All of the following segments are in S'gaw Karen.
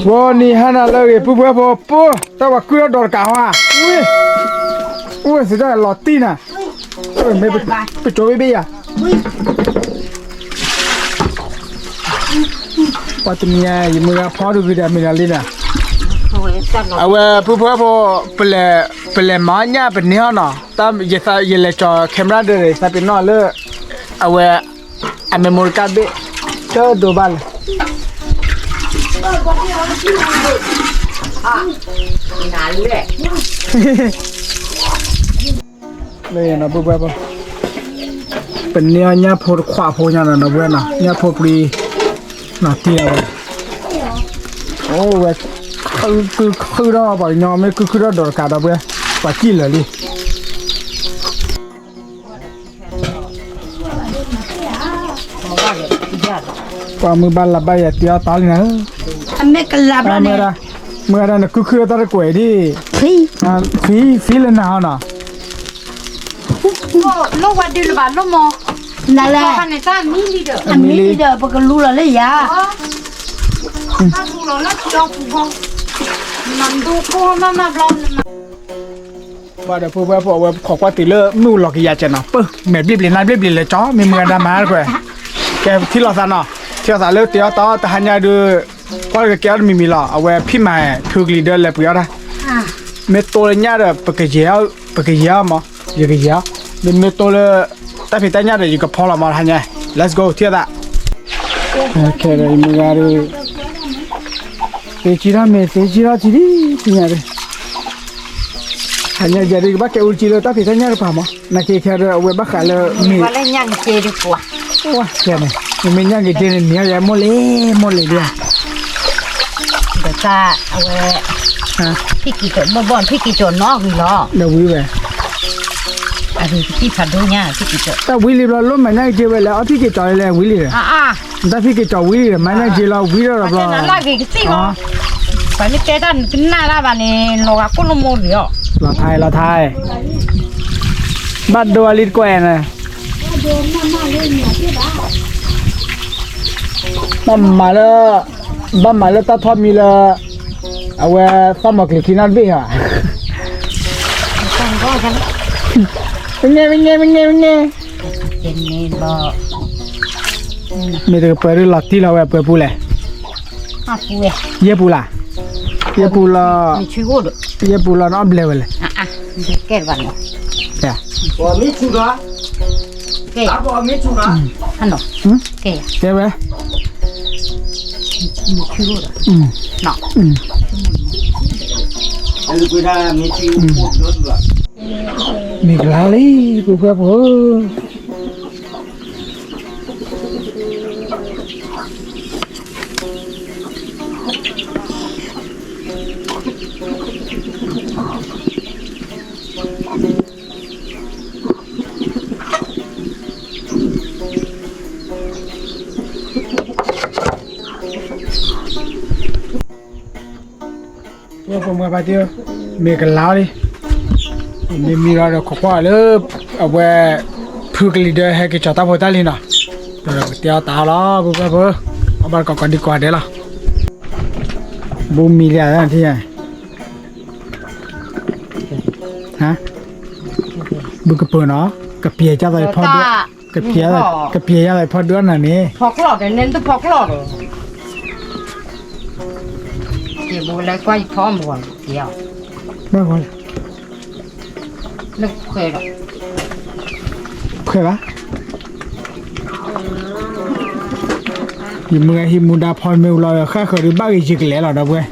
ဝီနံၤဟါနၤလၢအဂ့ၤ ပုၢ်ဖိဝဲၢ်ဖိ ပၢ် တၢ်ပှၤကုၢ်ထီၣ်ဒီးတကးဟါ, ဝ့ၢ် ဝ့ၢ်စံးတၢ်လီၤတံၢ်နၤ, မ့ၢ်ပကၠိဝ့ၢ်ဘ့ၣ်ယၤ, ပှၤတနံၤညါ ယမုၢ်ဂၤဖီဒုးဂ့ၤဒီးမ့ၢ်လီၤလံနၤ, အဝဲပုၢ်ဖိဝဲၢ်ဖိ ပလဲၤ ပလဲၤမၤညၣ်ပန့ၢ်အီၤနီၤ, ယလဲၤကၠီၤ camera ဒီး ယသးပ့ၤနီၣ်လၢ အဝဲ အ memory card ဘ့ၣ် တဒိးဘၣ်လဲၣ် လၢနီၤ ပုၢ်ဖိဝဲၢ်ဖိ ပန့ၢ်အီၤညၣ်ဖိတခွးဖိညါနီၤ ဒီပုၢ်ဝဲၢ်နီၤ ညၣ်ဖိပျံၤ နီၤတံၢ်လီၤဝဲ, အိၣ်ဝဲ ခုၣ်ခုၣ်ထီၣ် ပှၤကညီမ့ၢ်ခုၣ်ခုၣ်ထီၣ်ဒီးတကး ဒီပုၢ်ဝဲၢ် ပှၤစံၣ်လၢာ်လံ ပှၤမုၢ်ဘၣ်လၢဘၣ်ယၤတ့အီၣ်တၢ်လံနၤ, မ့ၢ်ကလးဘျီန့ၣ်, မုၢ်ဂၤဒၣ်နကုၢ်ခုၣ်တၢ်တကွဲးဒ်, ဖံ ဖံလၢနၤဟီနီၤ, လိၣ်ဝဲဒုလၢၤဘၣ်လိၣ်မီၤ, နလဲၣ်, အမံၤလံဒီး ပကလူလီၤလၢယၤ, တၢ်လူလီၤလၢထံအီပူၤ, နဒိခိၣ်မးမးဘျီ ဘၣ်ဒီးပုၢ်ဝဲၢ်ဖိ အဝဲခိးကွၢ်တုၤလၢမုၢ်လီၤကယၤကဲးနီၤ ပၢၢ် မဲာ်ဘျ့ဘျ့နါဘျ့ဘျ့လဲၤကၠီ မ့ၢ်မုၢ်ဂၤဒၣ်မၤတကွဲး, ကဲထံၣ်လိာ်သးနီၤ ထံၣ်လိာ်သးလၢတ့အီၣ်တၢ်တဟါညါဒုး, ကွၢ်ကကဲအီၣ်တမံၤမံၤလီၤ အဝဲဖံးမၤ ဖုကလံၤဒၢလဲၤပှ့ၤအီၣ်တၢ်, မ့ၢ်တိလၢညၣ်ဒီး ပကယဲၤအီၤ, ပကယဲၤအီၤမး, ယကယဲၤအီၤ, မ့ၢ်တိလၢ တၢ်ဖံးတၢ်ညၣ်ဒီးယကဖီလီၤမး တဟါညါ, let's go ထံၣ်လိာ်သး, ခဲဒီးယမုၢ်ဂၤဒုး သ့ကံထီၣ်မ့ၢ်သ့ကံထီၣ်ထံဒ်သ့ၣ်ညါဒီး, ဟါညါယၤဒုး ကဘၣ်ကဲအူကံလၢတၢ်ဖံးတၢ်ညၣ်တပၤမး, နာ်က့ခဲဒီး အဝဲဘၣ်ဃးလၢမ့ၢ်, ဝဲလၢညၣ်က့ဒုးပှၤ, ဝဲန့ၣ်, မ့မ့ၢ်ညၣ်က့ဒုးန့ၣ် နံၤအီၤယဲမိၢ်လံ, မိၢ်လံဒုး, ဒီးတၢ်အဝဲ, ဖံးက့ၤကီၤဘီၣ်ဘီၣ် ဖံးက့ၤကီၤနီၣ်ဂံၢ်လီၤ, ဒီးဝံၤဝဲ, အဂ့ၤကသံၣ်ဖးဒိၣ်ညါ ဖံးက့ၤကီၤ, တၢ်ဝံလံဘျီလိၣ်မးညၣ်က့ဝဲလဲၣ် အီၣ်ဖံးက့ၤကီၤလဲၣ်ဝံလံဒီး တၢ်ဖံးက့ၤကီၤဝံလံဒီး မၤညၣ်က့လီၤဝံဒီးဘျီ, လၢဂ့ၤကသံၣ်လီၤ, ပှၤမ့ၢ်တဲတၢ်နကနၣ်တၢ်ဘၣ်န့ၣ် လီၤဂာ်ကိၣ်လိမိၢ်လံအီၤ, လီၤထါလီၤထါ, ဘၣ်ဒိအလံတကွဲၢ်န့ၣ်, ဘၣ်မၤလၢ, ဘၣ်မၤလၢတၢ်ထီၣ်မံလၢ, အဝဲသၣ်မီၤကျံၤခံနီတဘ့ၣ်ဧါ, မ့ၢ်န့ၣ်, မ့ၢ်န့ၣ်, မ့ၢ်န့ၣ်, မ့ၢ်တကပၢၤဒုးလီၤတံၢ်လီၤဝဲအပၢၤပူၤလဲၣ်, ယဲၢ်ပူၤလၢ်, ယဲၢ်ပူၤလီၤ, ယဲၢ်ပူၤလီၤနီၣ်ဘျဲၣ်ဝဲလဲၣ်, ကဲဝဲ, မ့ၢ်ကလါလံ ပုၢ်ဖိဝဲၢ်ဖိဧၢ, ပှၤမုၢ်ဘၣ်တ့ၢ်, မ့ၢ်ကလါလံ, မ့မ့ၢ်လီၤဒီးခိးကွၢ်လၢ, အဝဲ, ဖုကလံၤဒၢဟဲက့ၤကၠီၤတၢ်ဖိတၢ်လံၤနီၤ, ဒီးကတဲအီၣ်တၢ်အီၣ်လီၤ ပုၢ်ဖိဝဲၢ်ဖိ, အီၣ်ဘၣ်တကိးကိးဒံကိးဂၤဒဲးလီၤ, ဘိမံလံဧါ, ဘုကပၢၤနီၤ, ကပျဲၤကၢ်သးဖီဒု, ကပျဲၤ, ကပျဲၤကၢ်သးဖီဒုအနၤန့ၣ်, ဖီကျီၢ်ဒီး နတဖီကျီၢ်ဒီး, က့ၤဘိလၢကွၢ်ယဖီမီၤ, က့ၤအီၤ, ဘၣ်ဂီၤလဲၣ်, လၢခွဲးဒီး, ခွဲးဘၣ် ယမုၢ်ဂၤဟံးမူဒါဖီမ့ၢ်ဝံၤလီၤ ဃၣ်ဃၢၤဒုးဘၣ်ဂ့ၤယံာ်ကလဲာ်လီၤ ဒီပုၢ်ဝဲၢ်,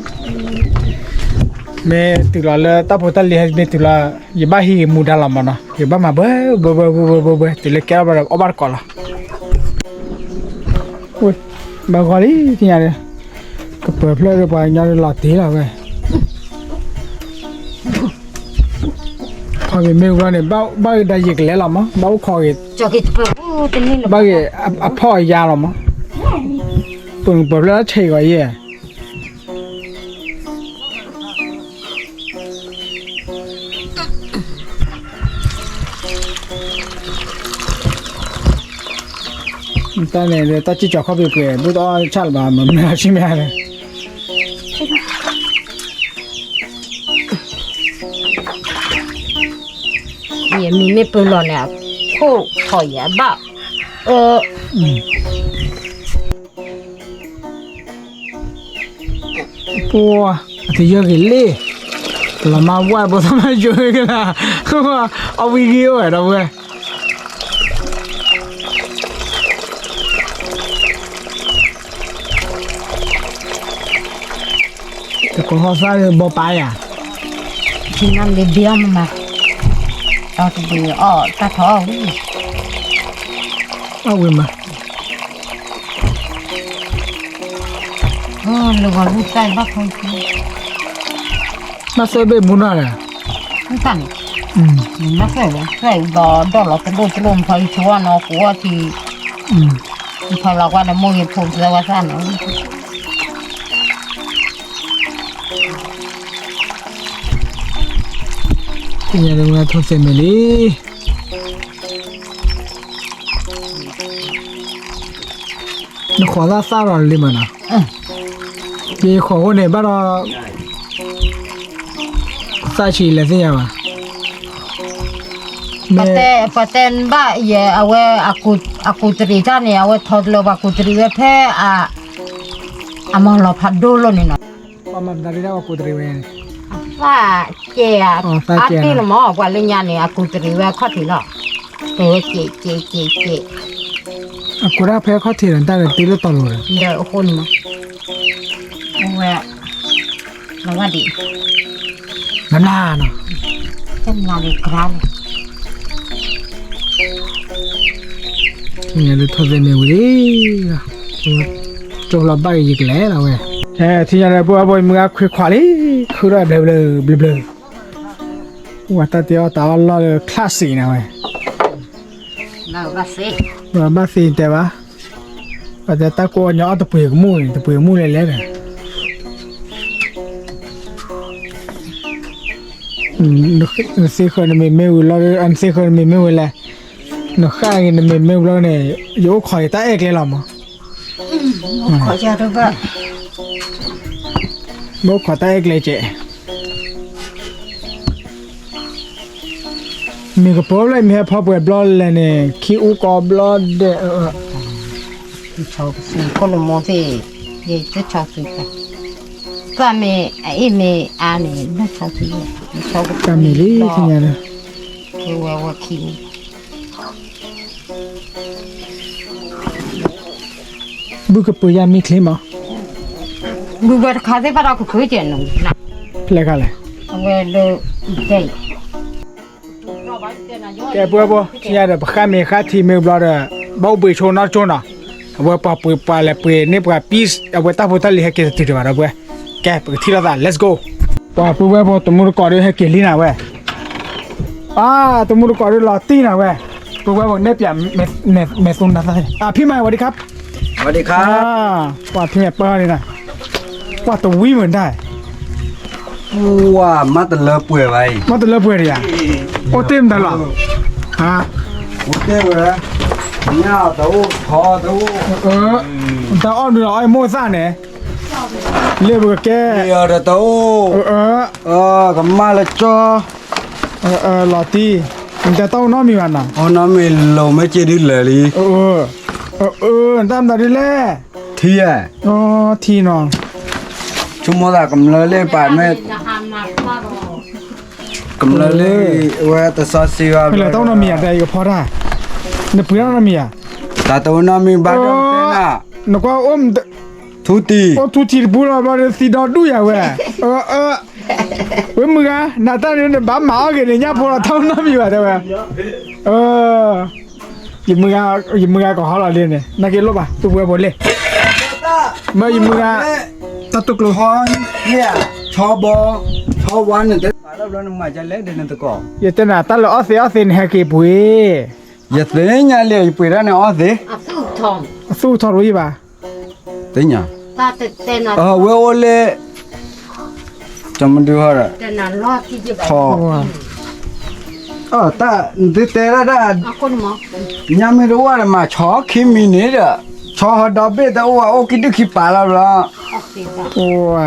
မ့ၢ်တုၤလီၤလၢတၢ်ဖိတၢ်လံၤဟဲမ့ၢ်တုၤလီၤ, ယဘၣ်ဟံးဂ့ၤမူဒါလီၤမးနီၤ, ယဘၣ်မၤဘှဲဘှဲဘှဲဘှဲဘှဲဘှဲ, တုၤလၢကဲထီၣ်ဘၣ်ဒီးအီၣ်ဘၣ်တကိးလီၤ, ဘၣ်ဂီၤလံသ့ၣ်ညါဒီး, ကပၢၤဖျၢၣ်ဒီးပှၤကညီဒီးလီၤတံၢ်လီၤဝဲ ဖီမ့ၢ်မ့ၢ်ဝံၤန့ၣ် ဘၣ်ဂ့ၤဒီးယံာ်ကလဲာ်လီၤမး ဘၣ်အိၣ်ခိးဂ့ၤ, ဘၣ်ဂ့ၤအဖီၣ်အယါလီၤမး, ပၢၤပၢၤဖျၢၣ်ဆံးဂီၤယဲၢ်, တၢ်န့ၣ် တၢ်စံၣ်ကၠီၤခီၣ်ဖံးပှဲၤ ဘူၣ်တအီၣ်ဆၣ်လၢၤဘၣ် မ့ၢ်မ့ၢ်ဆံၣ်မ့ၢ်ဧါ, ယမံၤမ့ၢ်ပၢလီၤန့ၣ် အခိၣ်ထီၣ်ယဲဘၣ်, အၢ, ပှၤ, အတယၢက့ၤလ့ၣ်, လီၤမါဝဲဘိသးမါယိၤကလါ, အဝံၤဂ့ၤအိၣ်ဝဲဒီပုၢ်ဝဲၢ် တကိးဟီၣ်သၣ်ဘီပာ်ယၤ, ထံနါမ့ၢ်ဘံအီၣ်မး, အီၣ်တဘ့ၣ်အီၣ်တၢ်ထီၣ်အီၣ်ဝံၤ, အီၣ်ဝံၤမး, လၢဂီၤလူၢ်သၣ်ဘၣ်ဖီ, ဘၣ်သၢဘ့ၣ်မူနီၤလဲၣ်, မ့ၢ်သၣ်န့ၣ်, မ့ၢ်သၢဘ့ၣ်သၢဘ့ၣ်ဒီးဒီၣ်လီၤတလိၣ်တလိၣ် မဖီယဆိဝဲနီၤ ကိးအီၣ်ထံ ဖီလီၤကွၢ်ဒီးမိၢ်ဂ့ၤဖိသၢဝဲသၣ်န့ၣ်, ထံၣ်ညါလၢဝဲထိၣ်သ့ၣ်မ့ၢ်လံ, နဃီၤသၣ်သၣ်ဒီးလံမးနီၤ, ယဃီၤဃိန့ၣ်ဘၣ်ဒီး သၣ်ဆံးလဲၤသ့ၣ်ညါဘၣ်, ပှၤတဲပှၤတဲဘၣ်ယဲ အဝဲ အကူးတရံးတၢ်န့ၣ် အဝဲထီတလၢပှၤကူးတရံးဝဲဖဲ အမၤလီၤဖးဒိၣ်လီၤန့ၣ်နီၤ, ပှၤမၤမတၤဒ်လဲၣ်ပှၤကူးတရံးဝဲန့ၣ်, သၣ်ကဲဧါ, အါတ့ၢ်လီၤမး ပှၤလၢညါန့ၣ် အကူးတရံးဝဲအခီၣ်ထံးလီၤ, ကဲကဲကဲကဲကဲ, အကူးတၢ်ဖဲအခီၣ်ထံးဒီး တၢ်ကတ့လၢတီၤလိၤဒီး, ဒီးအဃိန့ၣ်မး အဝဲ လီၤဝဲဒံး, နမၤနီၤ, တမၤန့ၣ်ကြၢးလီၤ, ထံၣ်ညါလၢထိၣ်သ့ၣ်မ့ၢ်ဝံၤလံ, ကၠိလီၤဘၣ်က့ၤယကလဲၤလီၤဝဲ, ထံၣ်ညါလၢပှၤဘီမုၢ်ဂၤခွ့ခွးလံ, ခုထီၣ်ဘျၢဘျၢဘျၢဘျၢ, ပှၤတၢ်တဲအီၣ်တၢ်အီၣ်လီၢ်လၢ classic န့ၣ်ဝဲ ဘၣ်သ့ၣ်တဲဘၣ်, ပှၤတဲတၢ်ကိးအီၣ်ညီအီၣ်တပှ့ၤကမူၣ်န့ၣ် တပှ့ၤကမူၣ်လဲၣ်လဲၣ်ဒီး, နသ့ၣ်ဃၢၤနမ့ၢ်မ့ၢ်ဝံၤလီၤ, နသ့ၣ်ဃၢၤနမ့ၢ်မ့ၢ်ဝံၤလဲၣ်, နဃၣ်ဂ့ၤနမ့ၢ်မ့ၢ်ဝံၤလီၤန့ၣ်, ယအိၣ်ခိးယတၢ်အဲၣ်ကျဲလီၤမး, မ့ၢ်အိၣ်ခိးတၢ်အဲၣ်ကျဲကဲး မ့ၢ်ကပၢလၢမ့ၢ်ဟဲဖီပှဲၤဘျီလဲၣ်န့ၣ် ခံအူကီဘျီဒဲး, ဆီကသုးခိၣ်လၢမိၢ်သ့ၣ်, ယတဆီကသုး, သၣ်မ့ၢ်အအ့ၣ်မ့ၢ်အါန့ၣ် လၢဆီကသုး, ဆီကသုးလံသ့ၣ်ညါလၢ, ကဝဲဝဲခံ ဘုကပၢၤယၤမံချ့မး, ဘုဝဲတခါသ့ၣ်ဘၣ်ဒီးကပၢၤကဲးနၤ, ဖဲလဲၣ်ခါလဲၣ်, အဝဲဒၣ်, ကဲပှဲၤဘိ ထံၣ်ညါဒီး ပဃၣ်မ့ၢ်ဃၣ်ထံမ့ၢ်ဘျီဒီး ဘၣ်အိၣ်ဘှံးဆိနီတကၠိနီၤ, အဝဲပှၤပှ့ၤပှၤလဲၤပှ့ၤန့ၢ်ပှၤ peace အဝဲတၢ်ဖိတၢ်လံၤဟဲက့ၤတတုၤဒံးဘၣ်ဒီးပှဲၤ, ကဲပကထံၣ်လိာ်သး let's go, ပှၤပှဲၤဘိ တမူတကိးဒီးဟဲက့ၤလံနၤဝဲ, အါ တမူတကိးဒီးလီၤတံၢ်နၤဝဲ, ပှဲၤဘိန့ၣ်ပျး, မဲာ်သူနၤသၣ်, အဖံမၤဝဲဒံးခါ, ဝဲဒံးခါ, ပှၤဖံမဲာ်ပၢၢ်န့ၣ်နၤ, ပှၤတဝံၤမုာ်ဒၣ် ပှၤမၤတလၢပှဲၤဘၣ်အံၤ, မၤတလၢပှဲၤဒံးဧါ, အိၣ်တ့ၢ်မတၤလီၤ, အိၣ်တ့ၢ်ဝဲ, ညၣ်တအိၣ်ထီတအိၣ်, တၢ်အီၣ်နုာ်လီၤအီၣ်မိၢ်သၣ်န့ၣ်, လၢပကကဲ, တအိၣ်, ကမၣ်လၢကၠီ, လီၤတံၢ်, နတၢ်တအိၣ်နီတမံၤဘၣ်နီၤ, အိၣ်နီတမံၤလီၤမ့ၢ်က့ၤဒ်လဲၣ်လံ, နတၢ်မတၤဒ်လဲၣ်, ထံဧါ, ထံနီၤ, ဆိကမိၣ်သးကမျၢၢ်လၢပာ်မ့ၢ် ကမျၢၢ်လၢအံၤ အဝဲတစီဆှံဘၣ် ဖဲလဲၣ်တၢ်အိၣ်နီတမံၤဧါ တၢ်အံၤကဖီတၢ်, နပှ့ၤထီၣ်နီတမံၤဧါ, တၢ်တအိၣ်နီတမံၤဘၣ်ဒီးတဲနၤ, နကွၢ်အိၣ် ထူတံၢ်, အိၣ်ထူတံၢ်တပူၤလီၤဘျီဒီးသံဒီဒူၣ်ယၤဝဲ, ဝဲမုၢ်ဂၤ, နတၢ်န့ၣ် နဘၣ်မၤအီၣ်က့ၤန့ၣ် ညၣ်ဖိလီၤတၢ်အိၣ်နီတမံၤဘၣ်တဲဝဲ, ယမုၢ်ဂၤကဟီလီၤလံန့ၣ် နာ်က့လိၣ်ဘၣ် ပုၢ်ဝဲၢ်ဖိလ့ၣ်, မ့ၢ်ယမုၢ်ဂၤ, တၢ်တူၢ်ကျိၤ, ဆီဘီ, ဆီဝါန့ၣ်တဲ, ယတဲနၤတၢ်လၢအီၣ်သ့အီၣ်သ့န့ၣ် ဟဲက့ၤပှ့ၤ, ယသ့ၣ်ညါလံ ယပှ့ၤတၢ်န့ၣ်အီၣ်သ့, အသူၣ်ထီၣ်တဝံၤဘၣ်, သ့ၣ်ညါ, ဝဲအိၣ်လၢ ကမဒုဟီဒီး, တၢ်နသုတဲဒၣ်တၢ်, ညါမ့ၢ်တအိၣ်ဒီးမၤဆီခံမံၤန့ၣ်ဒီး, ဆီဟီဒီဘ့ၣ်တအိၣ် အိၣ်ခံဒုၣ်ခံပာ်လီၤဘျီ, အိၣ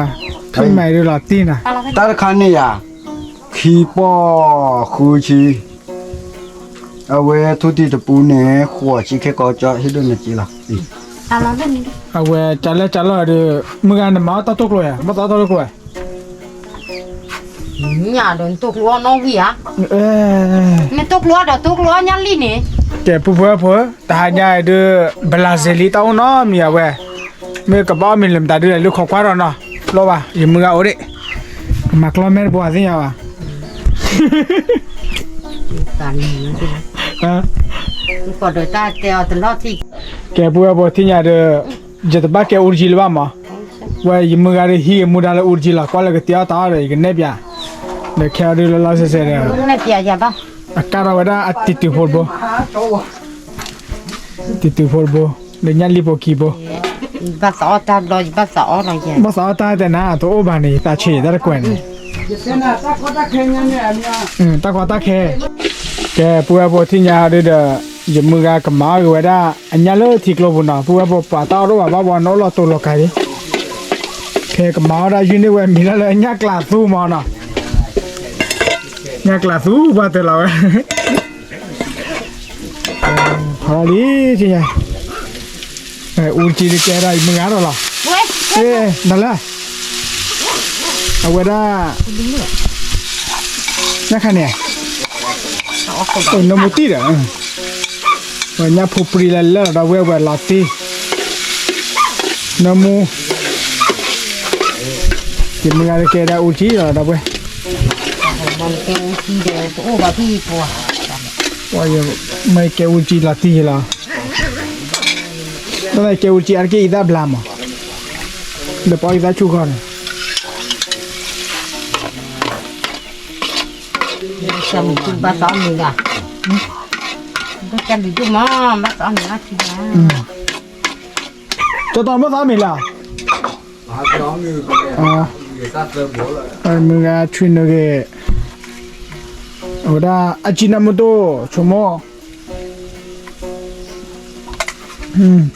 ်, ထွံၣ်မဲာ်ဒုးလီၤတံၢ်နၤ, တၢ်တခါန့ၣ်ယၤ, ခံပီၢ်ဃုဆံ, အဝဲထူတံၢ်တပူန့ၣ် ဃိးဆံခဲကီကၠီ ဟ့ၣ်ဒိၣ်နက့လီၤ. အဝဲကၢ်လဲၢ်ကၢ်လီၢ်ဒုး, မုၢ်ဂၤနမၤအီၣ်တၢ်တိၢ်ကျိၤယၤ, မ့ၢ်သးအီၣ်တၢ်တိၢ်ကျိၤဝဲ ညၣ်ဒီးတိၢ်ကျိၤအီၣ်နီၣ်ဝံၣ်ဧါ, မ့ၢ်တိၢ်ကျိၤအီၣ်ဒီးတိၢ်ကျိၤအီၣ်ညၣ်လံၣ်န့ၣ်, ကဲ ပုၢ်ဖိဝဲၢ်ဖိ, တဟါညါဒုး, ဘလးစ့လံတၢ်အိၣ်နီတမံၤအဝဲ, မ့ၢ်ကဘၣ်အီၣ်မ့ၤလၢမတၤဒုးလဲၣ် လၢခိးကွၢ်ဒီးနီၤ, လီၤဘၣ် ယမုၢ်ဂၤအိၣ်ဒံး, ကမၤကျီမဲတဘိအသ့ၣ်ညါဘၣ် ကဲ ပုၢ်ဝဲၢ်ဖိထံၣ်ညါဒီး, ယတဘၣ်ကဲအူတကံလၢၤဘၣ်မး, ဝဲယမုၢ်ဂၤဒီးဟံးအမူဒါလၢအူတကံလီၤ ကွၢ်လၢကတ့အီၣ်တၢ်အီၣ်ဒီး ယကနဲၣ်ပၠး, ဒီးခဲအံၤဒုးလီၤလီၤဆဲးဆဲးဒီး, အကါထီၣ်ဝဲဒၣ်အတံၤတုၤဖိတဘိ, တံၤတုၤဖိတဘိ, ဒီးညၣ်လံၣ်ဖိခံဘိ, ဘၣ်သးအီၣ်တၢ်တဲနၤ တအိၣ်ဘၣ်န့ၣ် ယသးဆံးတၢ်တကွဲးန့ၣ် တၢ်ကီတၢ်ခဲ, ကဲ ပုၢ်ဝဲၢ်ဖိထံၣ်ညါဒုးဒီး, ယမုၢ်ဂၤကမၤအီၣ်က့ၤဝဲဒၣ်, အညၣ်လၢထံကျိပူၤနီၤ ပုၢ်ဝဲၢ်ဖိ ပှၤတၢ်အီၣ်တအိၣ်ဘၣ်ဘၣ်ဘီ နအိၣ်လီၤတိၤလီၤကၤလံ, ဖဲကမၤအီၣ်ဒၣ်ယုၢ်န့ၢ်ဝဲမံၤလၢလၢညၣ်ကျးသူမးနီၤ, ညၣ်ကျးသူပှၤတၢၢ်လီၤဝဲ လံ, အူတကံတကဲဒီး ယမုၢ်ဂၤဒီးလီၤ, နလၢ, အဝဲဒၣ်, ညၣ်ခါန့ၣ်, နမူတံၢ်ဒီး, ဝဲညၣ်ဖိပြံလၢလၢဒီးဝဲဝဲလီၤတံၢ်, နမူ, ယမုၢ်ဂၤတကဲဒီးအူတကံလီၤဒီးဝဲ မ့ၢ်ကဲအူကံလီၤတံၢ်လီၤ, တၢ်ကဲအူကံအါတက့ၢ်အံၤသၣ်ဘျါမး, ဒီးပအီၣ်အံၤသၣ်ဆူၣ်ခီန့ၣ်, ဘၣ်သးအီၣ်မ့ၤလီၤ, ဘၣ်သးအီၣ်မ့ၤလီၤ, ကၠီတီမ့ၢ်သးအီၣ်မ့ၤလီၤ မုၢ်ဂၤဆွံနုာ်ဂ့ၤ, အဝဲဒၣ် အကံနၢ်မုၢ်တိၢ် ဆိကမိၣ်,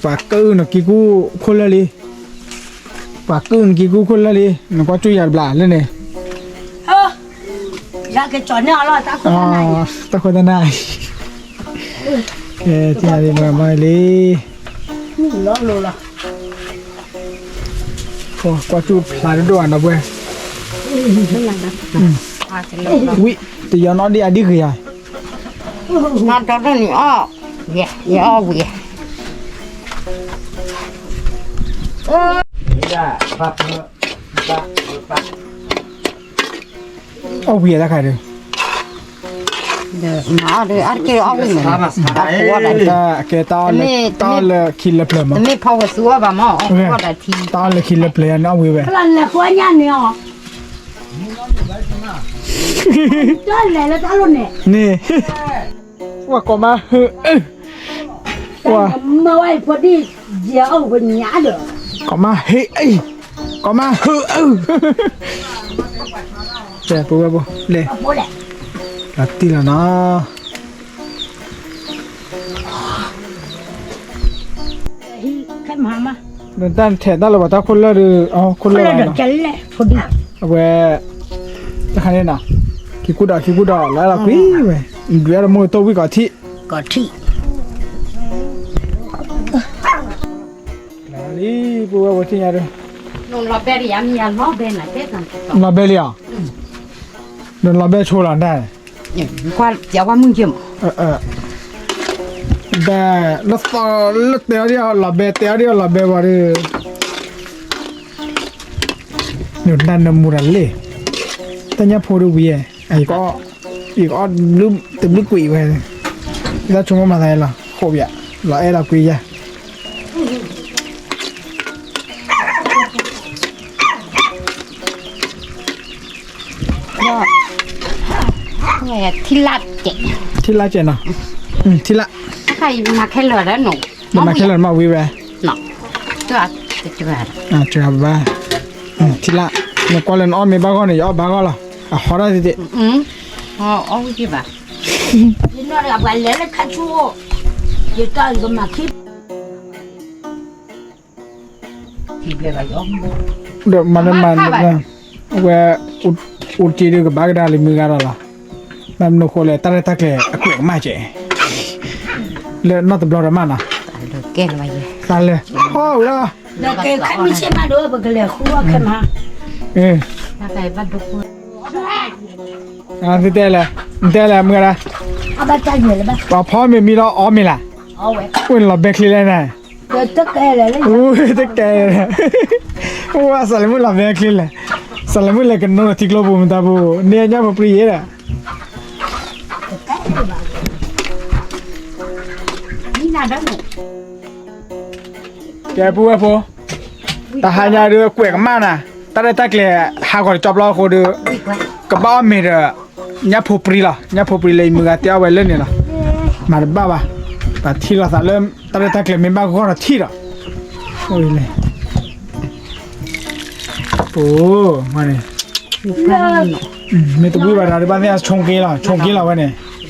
ပှၤကုၢ်နကံကူၣ်ခိၣ်လၢာ်လံ, ပှၤကုၢ်နကံကူၣ်ခိၣ်လၢာ်လံ, နကွၢ်ကၠူၣ်ယၤတဘျီလၢန့ၣ်, တၢ်ခွဲးတၢ်နါအံၤ, ကဲသ့ၣ်ညါဒ်မၤမၤလံ ကွၢ်ကၠူၣ်ဖျါဒိၣ်ဒိၣ်ဧါနီၤပှဲၤ, ဝံၣ်, တယီၤနီၣ်ဒံးအဒံးဂ့ၤဧါ, မၤဒီဒိၣ်န့ၣ်အီၣ်, ယအီၣ်ဝံၤ, အီၣ်ဝံၤအတၢ်ခါဒီး, မၤအီၣ်ဒီး အါတက့ၢ်အီၣ်ဝံၤန့ၣ်, ကဲတၢ်အီၣ်လၢခံလၢပျၢၤမး, တမ့ၢ်ဖီဝဲသူအီၣ်ဘၣ်မး, တၢ်အီၣ်လၢခံလၢပျၢၤန့ၣ်အီၣ်ဝံၤဝဲ, န့ၣ်, ဝဲကိးမးဟ့ၣ်အၢ, ဝဲ, ကိးမးဟ့ၣ်အၢ, ကိးမးဟ့ၣ်အၢ, ကဲပဝဲဘိလဲၣ်, လီၤတံၢ်လီၤနီၤ နတၢ်ထဲးတၢ်လၢပှၤတၢ်ခိၣ်လၢာ်ဒီး, အခိၣ်လၢာ်လီၤ, အဝဲ, တခါန့ၣ်နီၤ, ခံကူဒီးခံကူဒီး လီၤအဲၣ်လီၤကွံဝဲ, ဒုးအဲၣ်လီၤမိၢ်တိၢ်ဝံၣ်ကီးထံး, ကီးထံး, လီၤလံ, ပဝဲပထံၣ်ညါဒီး, လီၤဘဲလံဧါ, နလီၤဘဲဆိလီၤနတၢ် ကွၢ်ပျးကွၢ်မုၢ်က့မး, ဘဲလၢသီလၢတဲအီၤဒ်အီၤလီၤဘဲ တဲအီၤဒ်အီၤလီၤဘဲဝဲဒီး, နတၢ်နမူတၢ်လ့ၣ်, တၢ်ညၣ်ဖိဒ်ဝံၤ, ယကအီၣ်တဘျုးကွံာ်ဝဲ, ယတၢ်ဆိကမိၣ်မၤသးလီၤ ဃိးပျး, လီၤအဲၣ်လီၤကွံယၤ ထံလၢ်ကဲး, ထံလၢ်ကဲးနီၤ, ထံလၢ်, မၤခဲလၢာ်မၤဝံၤဝဲ, ဘၣ်, ထံလၢ်, နကွၢ်လၢနအီၣ်မ့ၤဘၣ်ဂီၢ်န့ၣ် ယအီၣ်ဘၣ်ဂီၢ်လီၤ, အဟီတၢ်သ့ၣ်သ့ၣ်, အီၣ်ဝံၤက့ၤဘၣ်, ယနီၢ်တဂၤပှၤလဲၤလၢခါဆူၣ်, ယတၢ်ယကမၤခံ ထံဘျဲၣ်ဘၣ်ယီၤ, ဒီးမၤနမၤ, အဝဲ, အိၣ်တ့ၢ်ဒုးကဘၣ်ကဒါလံမုၢ်ဂၤဒီးလီၤ, မ့ၢ်မနုၤဃိလဲၣ် တၢ်ရဲၣ်တၢ်ကျဲၤအကွဲးကမၣ်ကဲး, လၢနီၢ်တဘျီဒီးမးနီၤ, တၢ်လၢ, ဟီၣ်ဝဲလီၤ, တဲလဲၣ်, တဲလဲၣ်မုၢ်ဂၤဒၣ်, ပှၤဖီမ့ၤမံလီၤအီမ့ၤလၢ်, အိၣ်န့ၣ်လီၤဘဲချ့လဲၣ်န့ၣ် တကဲ, အိၣ်စးလဲၤမုၣ်လီၤဘဲချ့လဲၣ်, စးလဲၤမုၣ်လဲၤကနိထံကျိပူၤမတၤပူၤ, န့ၢ်ညၣ်ဖိပြံယဲဒီး, ကဲပုၢ်ဝဲၢ်ဖိ, တဟါညါဒုးကွဲးကမၣ်နၤ, တၢ်ရဲၣ်တၢ်ကျဲၤဟးဂီၤတကၠီဘျီအဃိဒီး, ကဘၣ်အီၣ်မ့ၤဒီး, ညၣ်ဖိပြံလီၤ, ညၣ်ဖိပြံလၢယမုၢ်ဂၤတဲအီၣ်ဝဲလၢန့ၣ်လီၤ, မၤတဘၣ်ဘၣ်, ပထံၣ်လိာ်သးလၢ, တၢ်ရဲၣ်တၢ်ကျဲၤမ့ၢ်ဘၣ်ဂီၢ်ဒီးထံၣ်ဒီး, အိၣ်လဲၣ် အိၣ်, မ့ၢ်တဝံၣ်ဘၣ်ဒီးဘၣ်သ့ၣ်အဆိက့လီၤ, ဆိက့လီၤဝဲန့ၣ်, န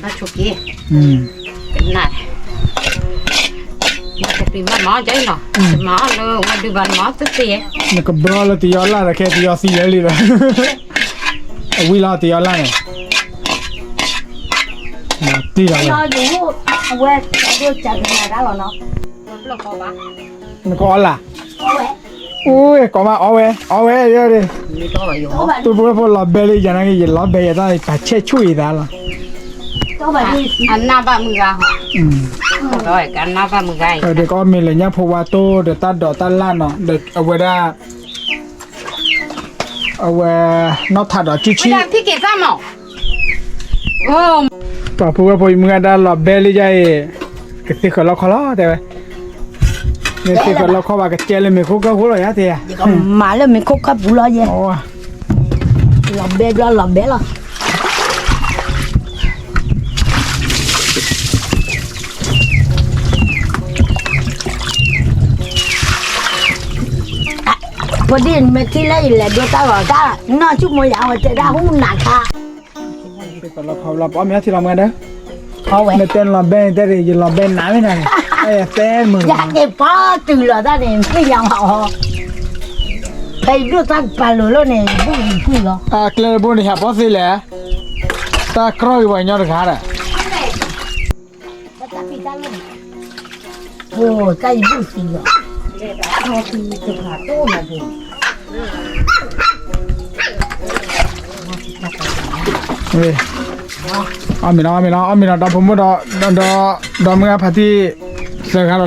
ကဘျီလၢတယီလၢ်ဒီးခဲတယီသံလၢာ်လံဒီး, အဝံၣ်လီၤတယီလၢ်န့ၣ်, တံၢ်လီၤဝဲ, နကအီလၢ်, အိၣ်ကိးမးအီဝဲ, အီဝဲယဲဒၣ်, ပုၢ်ဖိဝဲၢ်ဖိလီၤဘဲလံယၤနာ်က့ ယလီၤဘဲယသးပာ်ဆဲးဆူၣ်အံၤသးလီၤ, အနၢ်ဘၣ်မုၢ်ဂၤ, ဒီးကအီမ့ၤလၢညၣ်ဖိဝါတိၢ်ဒီးတၢ်ဒိးတၢ်လၢ်နီၤ, ဒီးအဝဲဒၣ် အဝဲ, နီၢ်ထးဒီးကၠူဆံ, ပှၤဖိဝဲၢ်ဖိယမုၢ်ဂၤဒၣ်လီၤဘဲလံယၤအံၤ, ကသ့ဃၢၤလီခီလီၤတဲဝဲ, မ့ၢ်သ့ဃၢၤလီခီဘၣ်ကကဲလၢမ့ၤခိၣ်ကၢၢ်ဖိလီၤယၤတဲယၤ, မၤလၢမ့ၤခိၣ်ကၢၢ်ပူၤလီၤယဲ, လီၤဘဲဘျီလီၤဘဲလီၤ ဖိဒံၣ်မ့ၢ်ထံၣ်လၢယလဲၤဒိတၢ်ဂီၤတၢ်, နီၢ်ဆူၣ်မိၢ်ယၤဝဲတဲဒၣ်ဟူနၤခါ, ပအီၣ်မ့ၤထံလီၤမုၢ်ဒီး, နတဲလီၤဘဲန့ၣ်တဲဒၣ် ယလီၤဘဲနးမ့ၢ်နၤန့ၣ်, ယတဲမုာ်, ယက့ၤပီတုၤလီၤတၢ်န့ၣ် မ့ၢ်ယၤမးအီၤ, ဖဲယဒိၣ်တၢ်ကပၤလိၤလီၤန့ၣ် ယဘူၣ်ယံၤကွံာ်လီၤ, အကျဲတဘိန့ၣ် ဟးပီသ့လဲၣ်, တၢ်ကြီက့ၤပှၤကညီတဂၤဒီး အိၣ်တၢ်ယဘူၣ်သံလီၤ, အီၣ်မ့ၤလီၤ အီၣ်မ့ၤလီၤ အီၣ်မ့ၤလီၤ ဒီဖိမိၢ်ဒီး, ဒီးမုၢ်အဖါတံၢ်သၢဂၤလီၤလီၤ, တၢ်ခါအံၤက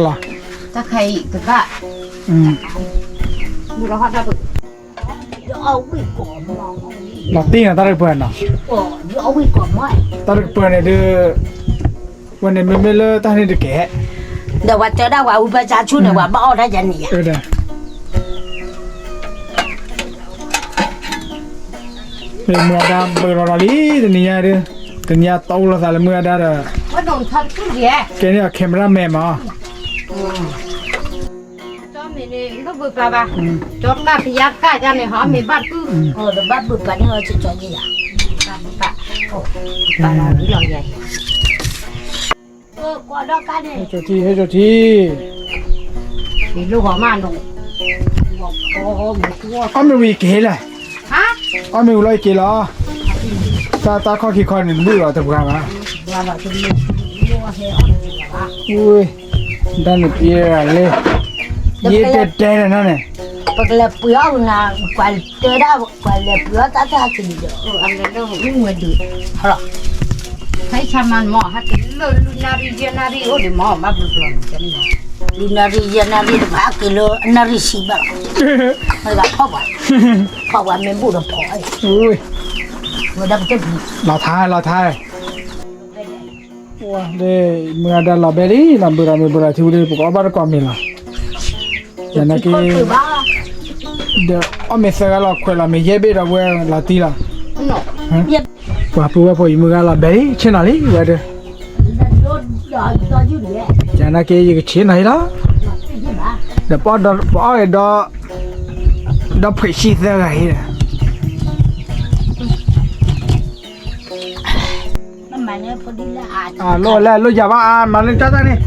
ဘၣ်, လီၤတံၢ်နီၤ တၢ်တကပၤနီၤ, တၢ်တကပၤန့ၣ်ဒုး, ဝဲန့ၣ်မ့မ့ၢ်လၢတၢ်န့ၣ်တကဲ, ဒီးပှၤတဲဒၣ်ပှၤအူဘၢစါဆူၣ်န့ၣ် ပှၤဘၣ်အီၣ်တၢ်ယၤန့ၣ်ယၤ, မုၢ်အဒါဘၢလီၤဒီးလံ, တနံၤညါဒုး, တနံၤညါတအိၣ်လိာ်သးလၢမုၢ်အဒါဒီး, ကဲန့ၣ်အ camera man မး ကၠီမ့ၢ်န့ၣ် ဘၣ်ဘုပျၢ်ဘၣ်, ကၠီကၢ်ဖယါကၢ်ယါန့ၣ် ဟီမ့ၢ်ဘၣ်ပုၢ်, ဘၣ်ဘုပျၢ်န့ၣ် ကၠီကၠီယဲယၤ, ဘၣ်ဘုပျၢ်, ဘၣ်လီၤဝံၤလီၤယဲ, ဟဲကၠီထံ ဟဲကၠီထံ, အီၣ်မ့ၤဝံၤယက့ၤလီၤ, အီၣ်မ့ၤဝံၤလီၤယက့ၤလီၤ, တၢ်တၢ်ခီၣ်ခံခီန့ၣ် တဘုၣ်လီၤတပှၤဘၣ် တၢ်န့ၣ်ပျဲလၢ, ယဲတဲတဲန့ၣ်နီၤန့ၣ်, ပကလဲၤပှ့ၤအီၣ်နၤ, ပှၤတဲဒၣ်ပှၤလဲၤပှ့ၤအီၣ်တၢ်တၢ်ဟဲက့ၤန့ၣ်ဒီး, ဖဲဆၢမၤမ့ၢ် ဟဲက့ၤလၢလွံၢ်နၣ်ရံၣ်ယဲၢ်နၣ်ရံၣ်အိၣ်ဒံးမ့ၢ် ဘၣ်ဘျုးဘျီန့ၣ်, လွံၢ်နၣ်ရံၣ်ယဲၢ်နၣ်ရံၣ်တဖၣ်ဟဲက့ၤလၢအနၣ်ရံၣ်ဆံဘၣ်လီၤ, မ့ၢ်ဘၣ်ဖီၣ်ပှၤ, ဖီၣ်ပှၤမ့ၢ်ဘူၣ်ဒီးဖီၣ်, ဝဲဒၣ်ပတ, လီၤထါ လီၤထါ မုၢ်အဒါလီၤဘဲလံ လီၤဘုးဒီးမ့ၤဘုးဒီးထံဝံၤဒီး ပကအီၣ်ဘၣ်တကိးမ့ၤလီၤ. ယနာ်က့, ဒီးအီၣ်မ့ၤသၢဂၤလီၤခွဲးလီၤမ့ၤယဲၢ်ဘ့ၣ်ဒီးဝဲလီၤတံၢ်လီၤ. ပှၤပုၢ်ဝဲၢ်ဖိအံၤမုၢ်ဂၤလီၤဘဲလံ ဆ့ၣ်နီၤလံဝဲဒီး, ယနာ်က့ယကဆ့ၣ်နီၤလံလီၤ. ဒီးပအီၣ်ဒီး, ဒီဖှဲးဆံသၢဂၤအံၤဒီး လိၣ်လဲၣ် လိၣ်ယၤဘၣ် မၤလၢတၢ်တၢ်န့ၣ်.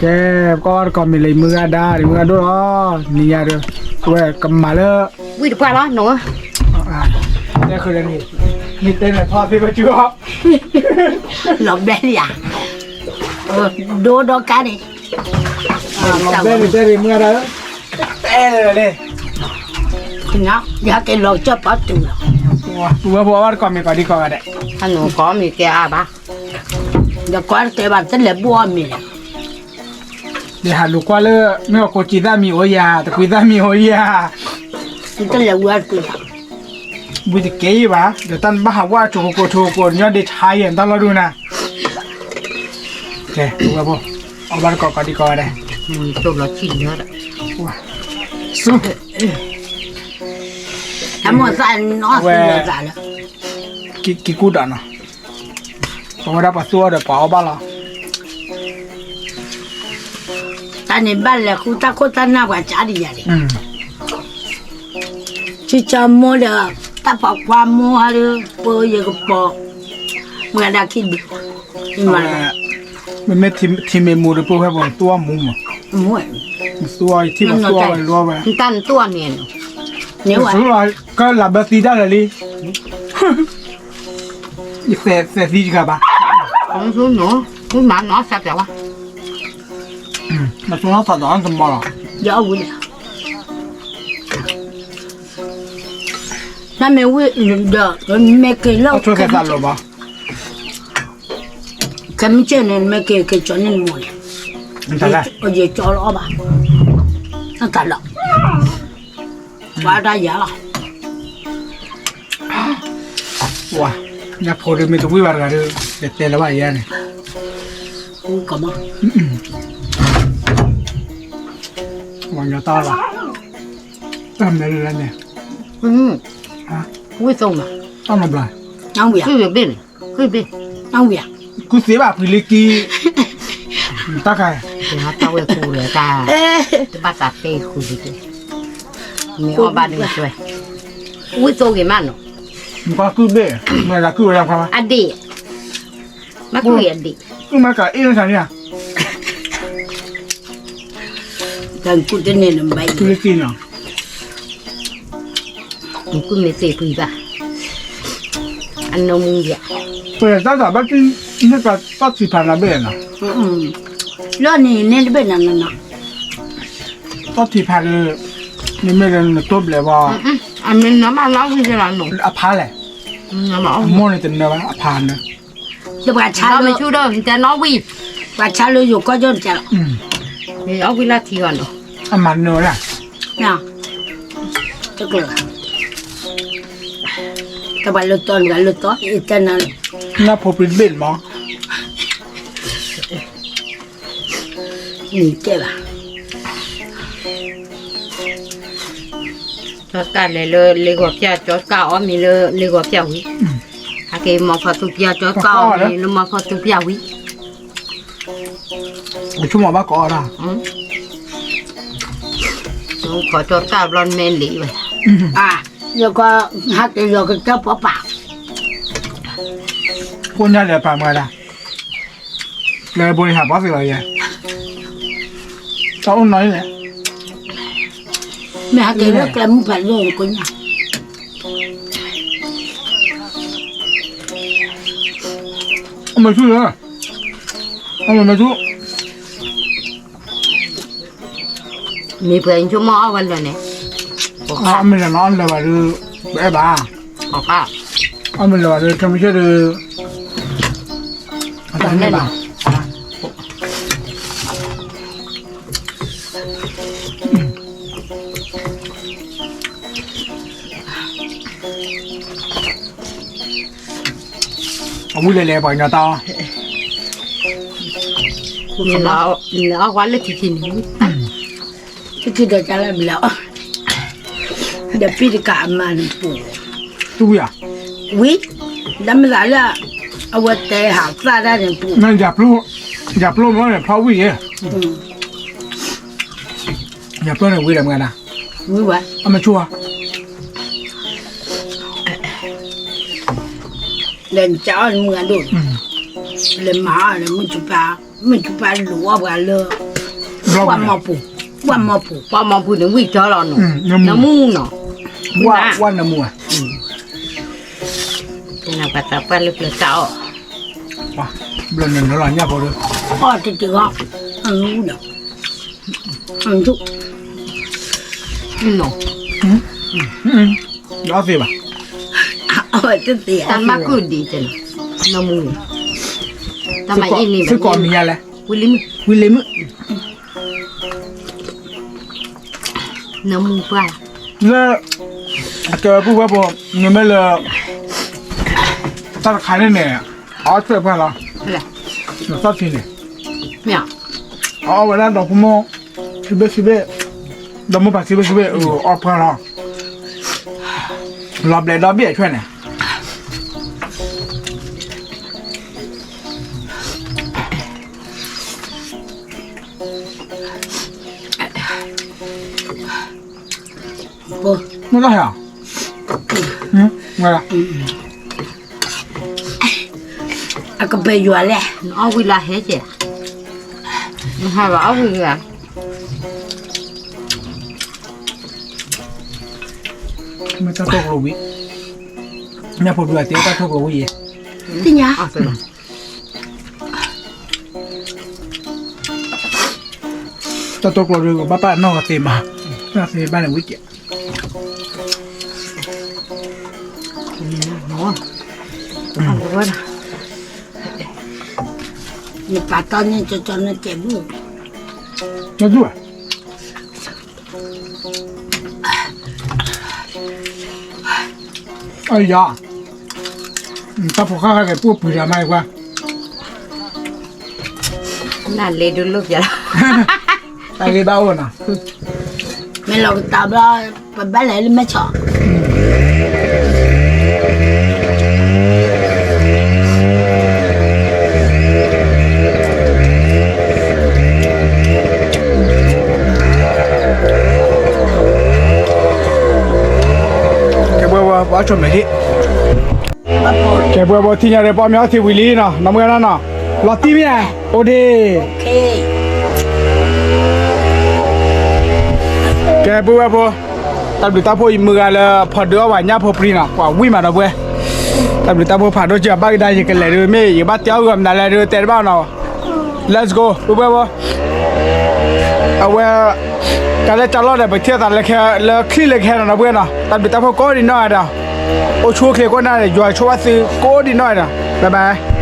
ကဲ, ပကီၢ်တကီၢ်မ့ၢ်လၢယမုၢ်ဂၤဒါ ယမုၢ်ဂၤဒိၣ်လီၤ, နံၤညါဒီး, ဝဲကမၤလၢ, ဝံၣ်တပှၢ်လီၤနီၤ, တဲဃုာ်လၢန့ၣ်, နတဲန့ၣ်ထီၣ်သ့ၣ်ဘၣ်ကၠူအီၤ, လီၤဘျဲလံဧါ, ဒိဒီကါန့ၣ်, လီၤဘျဲန့ၣ်တဲန့ၣ်မုၢ်ဂၤဒါ, တဲန့ၣ်, ယဟဲက့ၤလီၤကစၢၢ်ပီတူၢ်လီၤ, ပဝဲဖိအီၣ်တကီၢ်မ့ၢ်ကီးဒံးကီးဂၤဒဲး, အနကီၢ်မ့ၢ်ကဲအါဘၣ်, ဒီးကီၢ်တကဲဘၣ်တလဲၤဘိအီၤမ့ၢ်လီၤ ယဟးလူၤကွၢ်လၢ မ့ၢ်အကိးက့ၤသၣ်မံၤအိၣ်ယၤ တကွံသၣ်မံၤအိၣ်ယၤ, တလဲၤဝံၤအကွံာ်, ဝံၤတကဲယံၤဘၣ် ဒီးတၢ်နဘၣ်ဟးဝဲအကိကိကိကိ ညီဒ့ထါယဲၢ်တၢ်လီၢ်ဒိၣ်နၤ, ကဲ, အီၣ်ဘၣ်တကီၢ်ကီးဒံးကီးဂၤဒဲး, ဆူ, ဝဲ, က့ၤကူၣ်ဒီးနီၤ ပဝဲဒၣ်ပှၤသူၣ်အီၣ်ဒီးပှၤအီၣ်ဘၣ်လီၤ, တၢ်န့ၣ်ဘၣ်လဲၤဃုတၢ်ခိၣ်တၢ်နၢ်ပှၤကၢ်ဒံးယၤန့ၣ်, ဆံၣ်ကၠီမိၢ်ဒီး, တၢ်ပိာ်ခွါမိၢ်ဟါဒီး ပယကပိာ်, မုၢ်ဂၤဒါခံဒုး, မ့မ့ၢ်ထံမ့ၢ်မူဒီး ပဝဲပှၤသူၣ်အီၣ်မူမး, သူၣ်အီၣ်ယထံၣ်ပှၤသူၣ်အီၣ်ဝဲလီၤဝဲ, တၢ်နသူၣ်အီၣ်န့ၣ်, ကလးဘၢသံဒၣ်လဲာ်လံ ယသဲးသံတဂၤဘၣ်, မၤနီၢ်သးပျးဝဲ, မၤနီၢ်သးဒီးတမီၤလီၤ, ယအီၣ်ဝံၤလဲၣ်, နမ့ၢ်ဝံၤဒီး မ့ၢ်က့ၤလီၤ, ခဲမုၢ်ဆ့ၣ်န့ၣ် မ့ၢ်က့ၤက့ၤကၠီန့ၢ်နမိၢ်န့ၣ်, ယကၠီလီၤအီၣ်ဘၣ်, တၢ်လီၤ, ပှၤတၢ်ယၤလီၤ ဝၤ, ညၣ်ဖိဒုးမ့ၢ်တဝံၣ်ဘၣ်တဂၤဒီး ယတဲလၢၤဘၣ်ယဲန့ၣ်, ဝၤညီတၢ်လီၤ, တၢ်မဲာ်လၢလဲၣ်န့ၣ်, ဝံၣ်သိမး, တၢ်နဘျါ, ဝံၣ်ဘ့ၣ်န့ၣ်, ဝံၣ်ဘ့ၣ်, ဝံၣ်, ကုသ့ဘၣ်ပှံၤလံကံ, တၢ်ခါ, တၢ်ဝဲၢ်ကူဒီးတၢ်, တဘၣ်သးတဲဃုာ်လံ, မ့ၢ်အီၣ်ဘၣ်ဒ်န့ၣ်, ဝံၣ်သိဂ့ၤမးနီၤ, မ့ၢ်ကုဘ့ၣ်, မ့ၢ်လၢကုဝဲလၢခါ, အဒ့ၣ်, မ့ၢ်ကုအဒ့ၣ်, ကုမ့ၢ်ကၤအ့ၣ်လၢခါန့ၣ်ဧါ, တၢ်ကုတန့ၢ်နဘၣ်အံၤ, ကုမ့ၢ်သ့ၣ်ပှံၤဘၣ်, အနီၢ်မူယၤ, ပတၢ်သးဘၣ်တုၤ, န့ၣ်ကတၢ်ထံၣ်ဖးနၤဘ့ၣ်နီၤ, လီၢ်န့ၣ်န့ၣ်တဘ့ၣ်နၤနီၤနီၤ, တၢ်ထံၣ်ဖးဒီး, မ့မ့ၢ်လၢနတိၢ်ဘျဲးဘၣ်, အမ့ၢ်နမ့ၢ်နီၣ်ဝံၤလီၤ, အဖါလဲၣ်, အမိၢ်န့ၣ်တနၢဘၣ် အဖါနၢ, ဒီးပှၤဆါလၢ, ပှၤဆါလၢယိၤကီၢ်ကၠီၣ်န့ၣ်လီၤ, အဝံၤလၢထံဂီၤနီၤ, အမၤနၢဝဲဒၣ်, တကျၢၤ, တပှၤလၢတီနကလၢတီ, တနၤ, နဖိပျံၤတဘ့ၣ်မး, နတဲဘၣ် ကၠီကၢ်လဲၤလၢလ့ဂီၤပျၢ် ကၠီကၢ်အီၣ်မ့ၤလၢလ့ဂီၤပျၢ်ဝံၤ, ဟဲက့ၤမီၤဖီသူပျၢ် ကၠီကၢ်အီၣ်မ့ၤလၢမီၤဖီသူပျၢ်ဝံၤ, ဆိကမိၣ်ဘၣ်ကအီၣ်တၢ်, ခီကၠီကၢ်ဘျီနမ့ၢ်လံဝဲ, ယကဟးက့ၤလီၤကတၢၢ်ပီပာ်, ကိးညါဒီးပာ်မၤဒၣ် ကျဲဘိန့ၣ်ဟးဘီသ့ၣ်လီၤယဲ, တၢ်အိၣ်နီၢ်အံၤလဲၣ်, မ့ၢ်ဟဲက့ၤလၢကျဲမုၢ်ဖးဒိၣ်န့ၣ်ကိးညါ, အမဲာ်ဆူၣ်လၢ, အမဲာ်ဆူၣ်, မ့ၢ်ပှၤဆိကမိၣ်အီၣ်ဝဲလၢာ်န့ၣ်, အီၣ်မ့ၢ်လၢာ်နီၤ အီၣ်လၢာ်ဘၣ်ဒီး, ပအဲၣ်ဘၣ်, အီၣ်မ့ၢ်လၢာ်ဘၣ်ဒီး ခဲမုၢ်ဆ့ၣ်ဒီး, အတၢ်န့ၣ်ဘၣ်, အဝံၤလဲၤလဲၤပှၤကညီတၢ်အီၣ်, နအီၣ်ကွၢ်လၢထံထံန့ၣ်, ထံထံဒီးတၢ်လၢဘျီ, ဒီးပံၢ်တကးအမါန့ၣ်ပူၤ, ဝံၤ, တၢ်မ့ၢ်သးလၢ, အဝဲတဲဟးသၣ်တၢ်န့ၣ်ပူၤ, ယၤပျိမ့ၢ်န့ၣ်ဖျီဝံၤယဲ, ယၤပျိန့ၣ်ဝံၤဒီးမ့ၢ်ဒၣ်, အမဆိၣ်ဧါ လဲၤကၠီအီၣ်မုၢ်ဂၤဒိၣ်, လဲၤမၤအီၣ်လၢမုၢ်ထူပၢ်, မုၢ်ထူပၢ်လူၤအီၣ်ပှၤလၢ, ပှၤမီၤပူၤ, ပှၤမီၤပူၤ, ပှၤမီၤပူၤန့ၣ် ဝံၣ်ကၠီလီၤနီၤ, နမူနီၤ, ဝၣ်နမူဧါ, ပှၤသးပှၢ်လၢပျၢၤတၢ်အီၣ်, ဘျၢနနၢလီၤညၣ်ဖိဒီး, အီၣ်တတံၤဂီၢ်, အီၣ်, အီၣ်သ့ဘၣ်, အီၣ်တသ့, တၢ်မၤကုၢ်ဒံး, နမူ, တၢ်မၤအ့ၣ်န့ၣ်, သုကိးမံၤယါလဲၣ်, ဝံၤလံမုၢ်, ဝံၤလံမုၢ် နမူပှၢ်, လၢ, အကဲဝဲပုၢ်ဝဲၢ်ဖိ, နမ့ၢ်လၢ, တၢ်တခါန့ၣ်န့ၣ်, အအီၣ်ထွဲပှၢ်လီၤ, နသီၣ်ထံန့ၣ်, အအီၣ်ဝဲဒၣ်ဒီဖိမိၢ်, ခံဘ့ၣ်ခံဘ့ၣ်, ဒီမိၢ်ပၢ်ခံဘ့ၣ်ခံဘ့ၣ်, အီၣ်ပှၢ်လီၤ, လီၤဘျဲးဒီဘ့ၣ်အထွဲန့ၣ် မ့ၢ်တၢ်ဟဲ, အကပၤယွၤလဲၣ်, နအီၣ်ဝံၤလၢဟဲကဲ, နဟးဘၣ်အီၣ်ဝံၤလၢ, မ့ၢ်တၢ်ထိၣ်ကျိဝံၤ, ညၣ်ဖိဒုးအတ့တၢ်ထိၣ်ကျိဝံၤယဲ, သ့ၣ်ညါ တၢ်တိၢ်ကျိၤဒုး ဘၣ်ပာ်နီၢ်ဂၤသ့မး, နီၢ်သ့ဘၣ်န့ၣ်ဝံၤကဲး, နပာ်တီန့ၣ်ကကနကဲးဘၣ်, နဒူၣ်ဧါ, အယၤ, တၢ်ဖိဃၣ်ဃၣ်ကဲး ပှိၢ်ပှံၤတၢ်မးအံၤကွၢ် နလဲၤဒုးလိၣ်ပျးလီၤ, တၢ်ဂ့ၢ်ဘၣ်အိၣ်နီၤ, မ့ၢ်လီၤကတၢ်ဘျီ, ပဘၣ်လဲၤလၢမဲၢ်ဆီး, ကဲပှဲၤဝဲ ပှၤဆိၣ်မဲာ်ထံး, ကဲပှဲၤဝဲ ထံၣ်ညါဒီး ပှၤမ့ၢ်အီၣ်သ့ဝံၤလံနီၤ နီၢ်မုၢ်ဂၤနီၤ, လီၤတံၢ်မ့ၢ်ဧါ, အိၣ်ဒ့ၣ်, ကဲပှဲၤဝဲဖိ, တၢ်ဘျုးတၢ်ဖှိၣ်ယမုၢ်ဂၤလၢ ဖီဒုးအီၣ်ဝဲညၣ်ဖိပြံနီၤ ပှၤဝံၣ်မးဒီပုၢ်ဝဲၢ်, တၢ်ဘျုးတၢ်ဖှိၣ်ဖးဒိၣ်က့ၤ ဘၣ်ကဒါ ယကလဲၤဒုး မ့ၢ်ယကဘၣ်တဲအီၣ်ဂီၤမနုၤလဲၣ်ဒုး တဲတဘၣ်နီၤ, Let's go ပုၢ်ဝဲၢ်ဖိ, အဝဲ, တၢ်လၢတၢ်လီၢ်ဒီး ပထံၣ်အသးလၢခဲ လၢချံလၢခဲနီၤ ဒီပုၢ်ဝဲၢ်နီၤ တၢ်ဘျုးတၢ်ဖှိၣ်ကိးဒံးနီၢ်ဂၤဒီး, အိၣ်ဆူၣ်အိၣ်ချ့ကိးနၢ်ဒီး ယွၤဆိၣ်ဘၣ်သုကိးဒံးနီၢ်ဂၤဒီး bye bye.